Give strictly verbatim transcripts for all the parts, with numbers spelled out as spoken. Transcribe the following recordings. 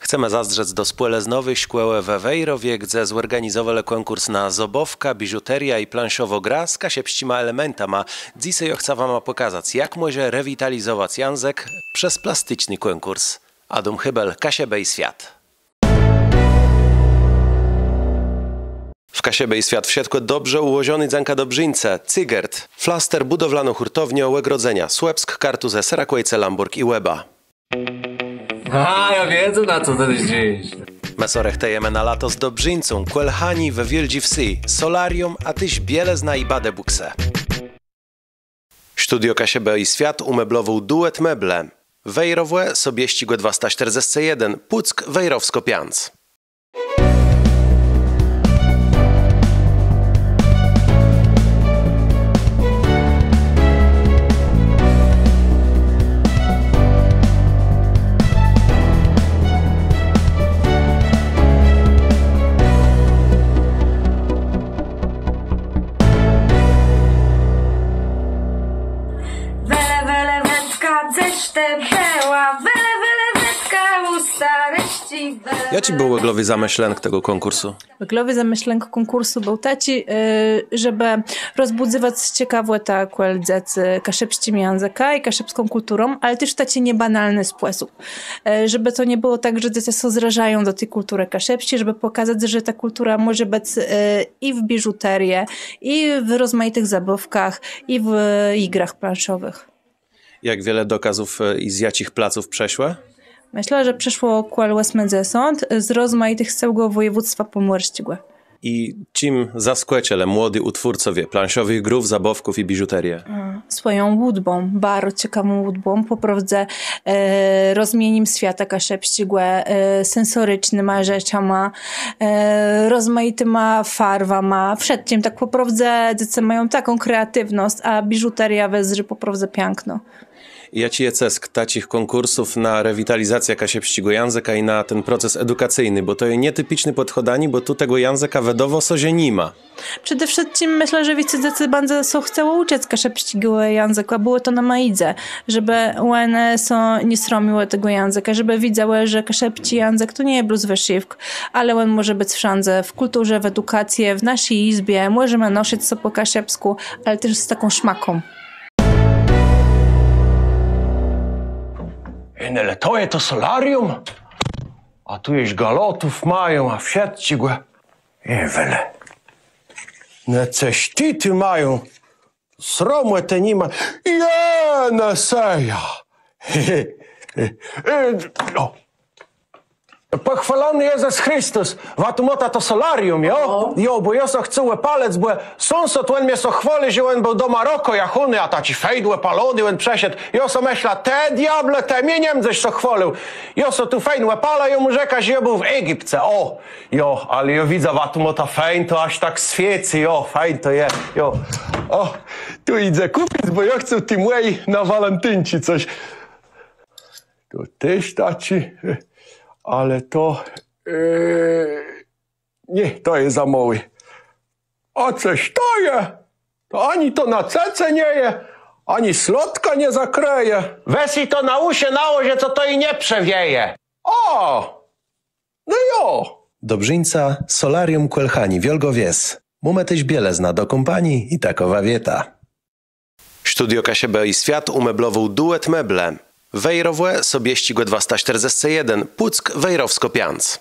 Chcemë zazdrzec do spòlëznowëch szkòłów we Wejrowie, gdze zòrganizowelë kònkùrs na zôbôwkã, biżuteriã i planszową grã z kaszëbsczima elementama. Dzysô jô chcã wama pòkazac, jak mòże rewitalizowac jãzëk przez plasticzny kònkùrs. Adóm Hébel, Kaszëbë i Swiat. W Kaszëbë i Swiat wszëtkò dobrze ùłożoné dzãka Dobrzińce. Cygert, flaster, bùdowlanô hùrtowniô, ògrodzenia. Słëpsk, Kartuzë, Serakòjce, Lãbòrg i Łeba. A, jô widzã, na co të zdrzisz. Më sã rëchtëjemë na lato z Dobrzińcą, kòl Hani we Wiôldżi Wsë, solarium, a téż bielëzna i badebùksë. Studio Kaszëbë i Swiat ùmeblowôł Duet Meble. Wejrowò, Sobiesczégò dwasta sztërdzescë jeden, Pùck, Wejrowskô piãc. Wele, wele, wëtka, dzeż të bëła? Wele, wele, wëtka, ù stôrëszczi bëła. Jaczi béł òglowi zamëslënk tegò kònkùrsu? Òglowi zamëslënk kònkùrsu béł taczi, e, żebë rozbùdzëwac cekawòtã kòl dzecy kaszëbsczim jãzëkã i kaszëbską kùlturą, ale téż w taczi niebanalny spòsób. E, żebë to nie bëło tak, że dzecë sã zrażają do ti kùlturë kaszëbsczi, żebë pòkazac, że ta kùltura mòże bëc, e, i w biżuterie, i w rozmajitëch zabôwkach, i w, e, grach planszowëch. Jak wiele dokôzów, e, i z jaczich placów przëszło? Mëszlã, że przëszło kòl òsmëdzesąt z rozmajitëch z całégò wòjewództwa pòmòrsczégò. I czim zaskòczëlë młodi ùtwórcowie planszowëch grów, zabôwków i biżuterie? E, swòją ùdbą, baro cekawą ùdbą, pò prôwdze, e, rozmienim swiata kaszëbsczégò, e, sensoricznyma rzeczama, e, rozmajitima farwama, wszëtczim. Tak pò prôwdze dzecë mają taką kreatiwnosc, a biżuteriô wëzdrzi pò prôwdze piãkno. Jaczi je cësk taczich kònkùrsów na rewitalizacjã kaszëbsczégò jãzëka i na ten proces edukacyjny, bò to je nietipiczné pòdchòdzenié, bò tu tegò jãzëka wëdôwô sã, że ni ma. Przede wszëtczim mëszlã, że wicy dzecy bãdze sã chcało ùczëc kaszëbsczégò jãzëka, bò ò to nama jidze, żebë òne sã nie sromiłë tegò jãzëka, żebë widzałë, że kaszëbsczi jãzëk to nie je blós wësziwk, ale òn mòże bëc wszãdze, w kùlturze, w edukacji, w naszi jizbie, mòżemë noszëc sã pò kaszëbskù, ale téż z taką szmaką. Ej, no ale to je to solarium? A tu jesz galotów mają, a wszëtczégò. Ej, wele. No cos ti tu mają. Sromòtë ni ma. Je, no sã jô. E, no. Pòchwôlony Jezës Christus, wa tu môta to solarium, jo? Aha. Jo, bò jô sã chcôł òpalëc, bò sąsôd, òn mie sã chwôli, że òn béł do Marokò jachóny, a taczi fejn òpalony òn przëszedł. Jô so mëszlã, të diôble, të mie nie mdzesz sã chwôlił. Jô sã tu fejn òpalã, jô mù rzekã, że jô béł w Egipce, ò. Jo, ale jô widzã, wa tu môta fejn, to jaż tak swiécy, jo, fejn to je, jo. Ò, tu jidze kùpic, bò jô chcã ti mòji na walentinczi cos. Tu téż taczi, ale to, e, nié, to je za môłi. A cëż to je? To ani to na cëcë nie je, ani slôdka nie zakrëje. Wez ji to na ùszë nałożë, co to ji nie przewieje. Ò! No jo! Dobrzińca, solarium kòl Hani, Wiôlgô Wies. Mómë téż bielëznã do kómpanii i takô wawiéta. Studio Kaszëbë i Swiat ùmeblowôł Duet Meble. Wejrowò, Sobiesczégò dwasta sztërdzescë jeden, Pùck, Wejrowskô piãc.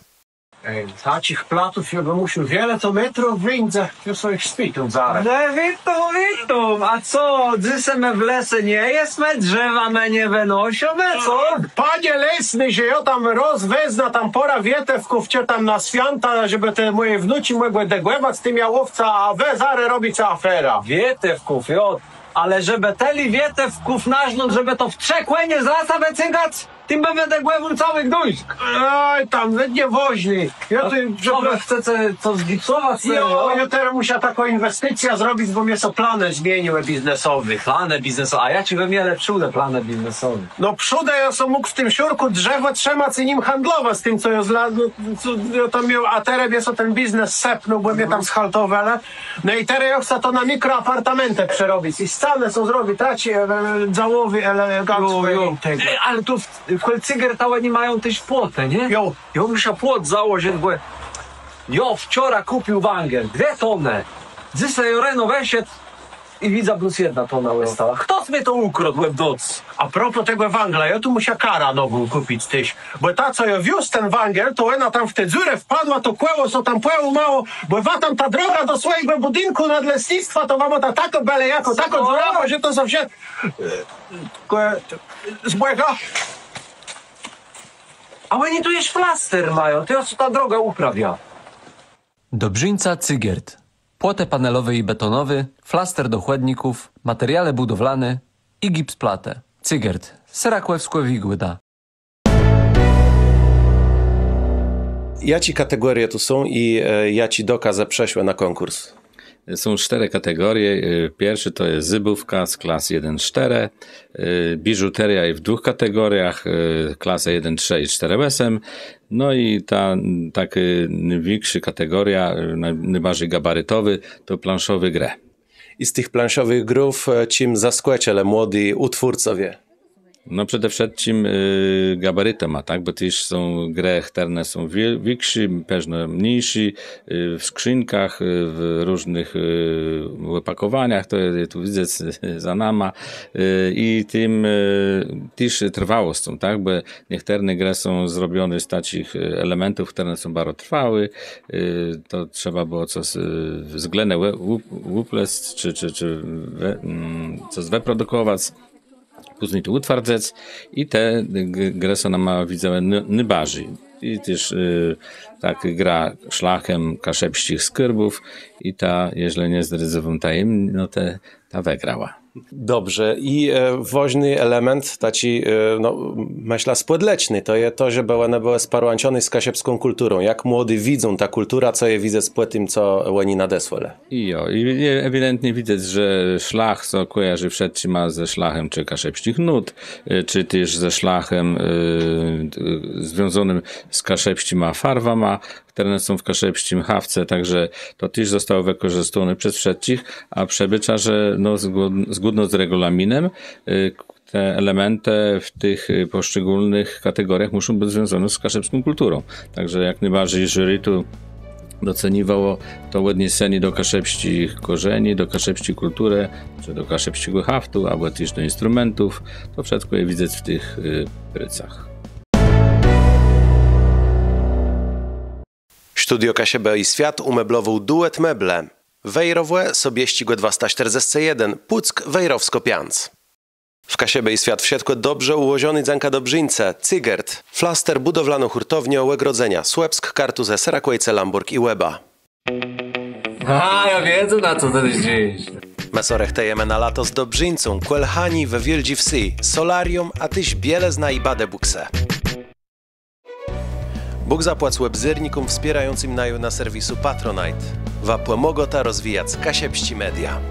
Ej, taczich platów jô bë mùszôł, wiele to métrów wińdze, jô sã jich spitóm zarô. No witóm, witóm. A co, dzysô më w lese nie jesmë, drzewa më nie wënôszómë, co? Panie lesny, że jô tam rôz weznã tam pôrã wietewków, czë tam na swiãta, żebë te mòje wnuczi mògłë dëgòwac tim jałówcã, a wë zarô robice aferã. Wietewków, jo. Ale żebë tëli wietewków nażnąc, żebë to w trzë kònie z lasa wëcëgac, tim bë wëdëgòwôł całi Gduńsk. Oj, tam, nieważné. Jô tu, co, wë chcece co zgipsowac? Jo, jô terô mùszã taką inwesticjã zrobic, bò mie sã planë zmieniłë biznesowé. Planë biznesowé, a jaczé wë mielë przódë planë biznesowé? No przódë jô so mógł w tim szurkù drzewò trzëmac i nim handlowac, z tim, co jô zla-, no, co jô tam miôł, a terô mie sã ten biznes sëpnął, bò mie tam schaltowelë. No i terô jô chcã to na mikroapartamentë przerobic. I scanë so zrobic taczé, e, e, dzałowé, elegancko. Jo, jo. I tegò. Ej, ale to w, W kòl Cygerta òni mają téż płotë, nié? Jo. Jô mùszã płot założëc, bò jô wczora kùpił wãdżel, dwie tonë. Dzysô jô reno wëszedł i widzã, blós jedna tona òstała. Chtos mie to ùkrôdł òb noc. A propos tegò wãgla, jô tu mùszã karã nową kùpic téż. Bò ta, co jô wiózł ten wãdżel, to òna tam w tã dzurã wpadła, to kòło sã tam pòłómało, bò wa tam ta droga do swòjégò bùdinkù nadlesnictwa, to wa môta takô bële jakô, takô dzurawô, że to zawsze, e, kò-, z bòka. A òni tu jesz flaster mają, to jô so tã drogã ùprawiã. Dobrzińca Cygert. Płotë panelowé i betonowé, flaster do chòdników, materiałë bùdowlané i gipsplatë. Cygert. Serakòwskô Wigòda. Jaczé kategórie tu są i, e, jaczé dokôzë przeszłë na kònkùrs? Są sztërë kategorie. E, pierszi to je zybówka z klas jeden sztërë, e, biżuteria i w dwùch kategoriach, e, klasa jeden trzë i sztërë òsem. No i ta, takô nôwikszô kategoria, e, nô-, nôbarżi gabaritowô, to planszowé grë. I z tëch planszowëch grów, e, czim zaskòczëlë młodi ùtwórcowie? No, przede wszëtczim, y, gabaritama, tak? Bò téż są grë, chtërne są wié-, wikszé, pewno mniészé, y, w skrzinkach, y, w różnëch, y, òpakòwaniach, to je tu widzec za nama, y, i tim, y, téż trwałoscą, tak? Bò niechtërne grë są zrobioné z taczich, y, elementów, chtërne są baro trwałé, y, to trzeba bëło cos, y, wzglãdnie ù-, ù-, ùplesc, czë, czë, czë we-, mm, cos wëprodukòwac. Pózni to ùtwardzëc i te g-, grë sã nama widzałë n-, nôbarżi. I téż, y, tak gra Szlachã kaszëbsczich skôrbów i ta, jeżlë nie zdradzã wóm tajemnotë, ta wëgrała. Dobrze. I, e, wôżny element, taczi, e, no, mëszlã, spòdleczny, to je to, żebë òne bëłë sparłãczoné z kaszëbską kùlturą. Jak młodi widzą tã kùlturã, co je widzec pò tim, co òni nadesłelë? I jo, i je ewidentnie widzec, że szlach, co kòjarzi wszëtczima ze szlachã czë kaszëbsczich nót, e, czë téż ze szlachã, e, e, związónym z kaszëbsczima farwama, chtërne są w kaszëbsczim hafce, tak że to téż òstało wëkòrzëstóné przez wszëtczich, a przëbôczã, że, no, zgód-, zgódno z regùlaminã, e, te elementë w tëch, y, pòszczególnëch kategóriach mùszą bëc związóné z kaszëbską kùlturą. Tak że jak nôbarżi jury tu doceniwało to òdniesenié do kaszëbsczich kòrzeni, do kaszëbsczi kùlturë, czë do kaszëbsczégò haftu, abò téż do instrumentów. To wszëtkò je widzec w tëch, y, prôcach. Studio Kaszëbë i Swiat ùmeblowôł Duet Meble. Wejrowò, Sobiesczégò dwasta sztërdzescë jeden, Pùck, Wejrowskô piãc. W Kaszëbë i Swiat wszëtkò dobrze ùłożoné dzãka dobrzińcë Cygert. Flaster, bùdowlanô hùrtowniô, ògrodzenia. Słëpsk, Kartuzë, Serakòjce, Lãbòrg i Łeba. A, jô widzã, na co të zdrzisz. Më sã rëchtëjemë na lato z dobrzińcą, kòl Hani we Wiôldżi Wsë, solarium, a téż bielëzna i badebùksë. Bóg zapłac òbzérnikóm wspiérającym naju na serwisu Patronite. Wa pòmôgôta rozwijac kaszëbsczé media.